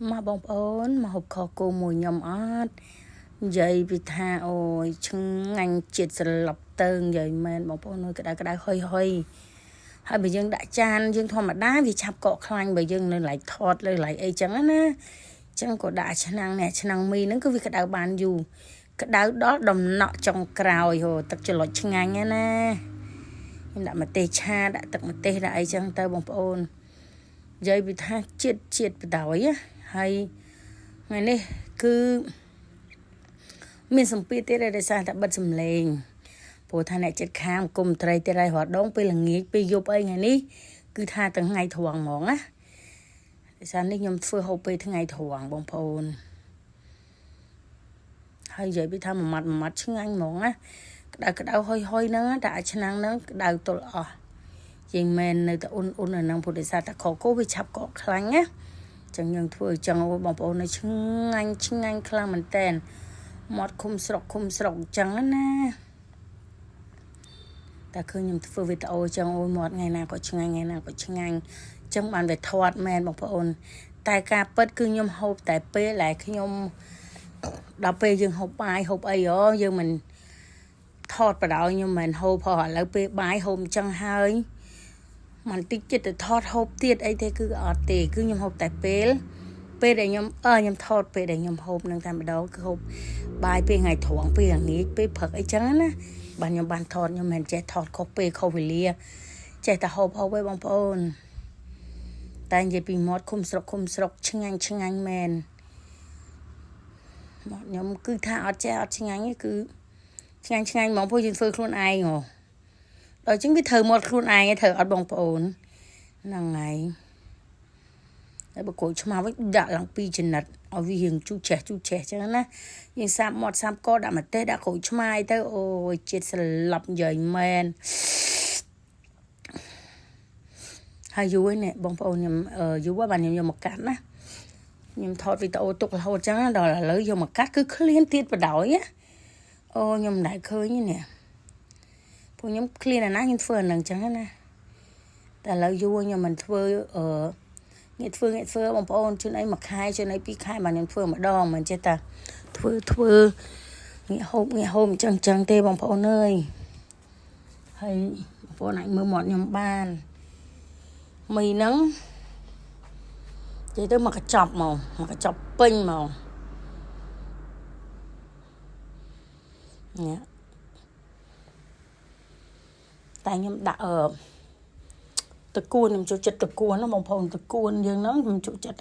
មកបងប្អូនមកហូបខគោមួយខ្ញុំអត់និយាយពីថាអូយឆ្ងាញ់ជាតិស្លប់ទៅនិយាយមែនបងប្អូនអើយក្តៅក្តៅហុយហុយហើយបើយើងដាក់ចានយើងធម្មតាវាឆាប់កកខ្លាញ់បើយើងនៅឡៃថតលើឡៃអីចឹងណាចឹងក៏ដាក់ឆ្នាំងនេះឆ្នាំងមីហ្នឹងគឺវាក្តៅបានយូរក្តៅដល់ដំណក់ចុងក្រោយហូទឹកច្រឡុចឆ្ងាញ់ណាខ្ញុំដាក់ម្ទេសឆាដាក់ទឹកម្ទេសដាក់អីចឹងទៅបងប្អូននិយាយពីថាជាតិជាតិបដ ாய் ហើយថ្ងៃនេះគឺមានសម្ពាធទៀតដោយសារតែបិទសំឡេងព្រោះថាអ្នកចិត្តខាងគុំត្រីទៀតហើយរត់ដងពេលល្ងាចពេលយប់អីថ្ងៃនេះគឺថាទាំងថ្ងៃត្រង់ហ្មងណាដោយសារនេះខ្ញុំធ្វើហូបពេលថ្ងៃត្រង់បងប្អូនហើយនិយាយពីថាមួយម៉ាត់មួយម៉ាត់ឆ្ងាញ់ហ្មងណាក្តៅក្តៅហុយហុយហ្នឹងតែអាឆ្នាំងហ្នឹងក្តៅទល់អស់ជាងមែននៅតែអ៊ុនអ៊ុនអាហ្នឹងព្រោះដោយសារតែខគោវាឆាប់កកខ្លាញ់ណាចឹងយើងធ្វើអញ្ចឹងអូបងប្អូននៅឆ្ងាញ់ឆ្ងាញ់ខ្លាំងមែនតែនមាត់ឃុំស្រុកឃុំស្រុកអញ្ចឹងណាតែឃើញខ្ញុំធ្វើវីដេអូអញ្ចឹងអូយមាត់ថ្ងៃណាក៏ឆ្ងាញ់ថ្ងៃណាក៏ឆ្ងាញ់អញ្ចឹងបានវាធាត់មែនបងប្អូនតែការពិតគឺខ្ញុំហូបតែពេលដែលខ្ញុំដល់ពេលយើងហូបបាយហូបអីហ៎យើងមិនថតបដ ாய் ខ្ញុំមិនហូបផងឥឡូវពេលបាយហូបអញ្ចឹងហើយមិនតិចចិត្តទៅថតហូបទៀតអីទេគឺអត់ទេគឺខ្ញុំហូបតែពេលពេលដែលខ្ញុំអឺខ្ញុំថតពេលដែលខ្ញុំហូបនឹងតែម្ដងគឺហូបបាយពេលថ្ងៃត្រង់ពេលល្ងាចពេលព្រឹកអីចឹងណាបាទខ្ញុំបានថតខ្ញុំមិនចេះថតខុសពេលខុសវេលាចេះតែហូបហូបឯងបងប្អូនតែនិយាយពីមាត់ឃុំស្រុកឃុំស្រុកឆ្ងាញ់ឆ្ងាញ់មែនមាត់ខ្ញុំគឺថាអត់ចេះអត់ឆ្ងាញ់ទេគឺឆ្ងាញ់ឆ្ងាញ់ហ្មងព្រោះយើងធ្វើខ្លួនឯងហ៎ដល់ចឹងវាត្រូវមាត់ខ្លួនឯងត្រូវអត់បងប្អូនហ្នឹងហើយហើយបើក្រូចឆ្មាវិញដាក់ឡើងពីរចំណិតឲ្យវារៀងជូរឆេះជូរឆេះចឹងណាយើងសាបមាត់សាបកដាក់ម្ទេសដាក់ក្រូចឆ្មាទៅអូយជាតិស្លាប់និយាយមែនហើយយូរហើយនេះបងប្អូនខ្ញុំយូរហើយបាទខ្ញុំយកមកកាត់ណាខ្ញុំថតវីដេអូទុករហូតចឹងដល់ឥឡូវយកមកកាត់គឺឃ្លានទៀតបដ ாய் ណាអូខ្ញុំមិនដែលឃើញទេនេះពួកខ្ញុំឃ្លានអាណាខ្ញុំធ្វើអានឹងចឹងណាតែឥឡូវយូរខ្ញុំមិនធ្វើអឺងាកធ្វើងាកធ្វើបងប្អូនជួនអីមួយខែជួនអីពីរខែបាទខ្ញុំធ្វើម្ដងមិនចេះតែធ្វើធ្វើងាកហូបងាកហូបអញ្ចឹងអញ្ចឹងទេបងប្អូនអើយហើយបងប្អូនអាចមើលមាត់ខ្ញុំបានមីហ្នឹងនិយាយទៅមកកញ្ចប់មកមកកញ្ចប់ពេញមកនេះតែខ្ញុំដាក់អឺតកួនខ្ញុំចូលចិត្តតកួនណាបងប្អូនតកួនយើងហ្នឹងខ្ញុំចូលចិត្ត